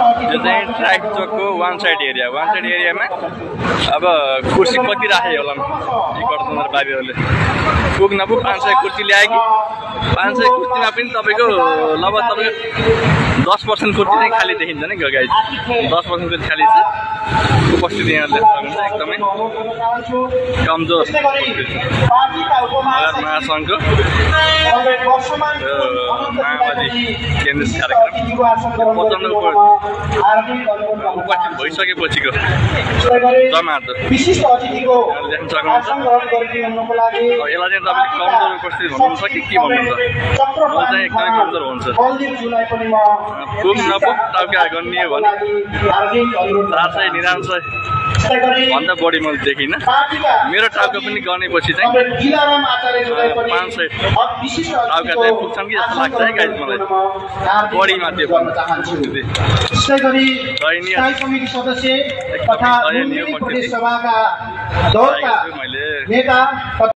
यो चाहिँ ट्र्याक चोकको वान साइड एरियामा अब कुर्सी कति राखे होला टिकट बाबीहरूले पुग नपुग 500 कुर्सी ल्याए कि 500 कुर्सीमा पनि तपाईँको लगभग तपाईँको 10% कुर्सी चाहिँ खाली देखिन्छ नि गाइज 10% कुर्सी खाली छ उपस्थिति यहाँले एकदमै कमजोर महासङ्घको माओवादी केन्द्रित कार्यक्रम उपस्थित भइसकेपछिको जमात विशिष्ट अतिथिको देख्न सक्नुहुन्छ यसलाई चाहिँ तपाईँले कमजोर उपस्थित भन्नुहुन्छ कि के भन्नुहुन्छ म चाहिँ एकदमै कमजोर हुन्छ पुग नपुग टाउका गर्ने भने 499 भन्दा बढी मैले देखिनँ मेरो टाउका पनि गनेपछि चाहिँ 500 टाउका चाहिँ पुग्छन् कि जस्तो लाग्छ है गाइज मलाई बढीमा त्यो दयनीय मैले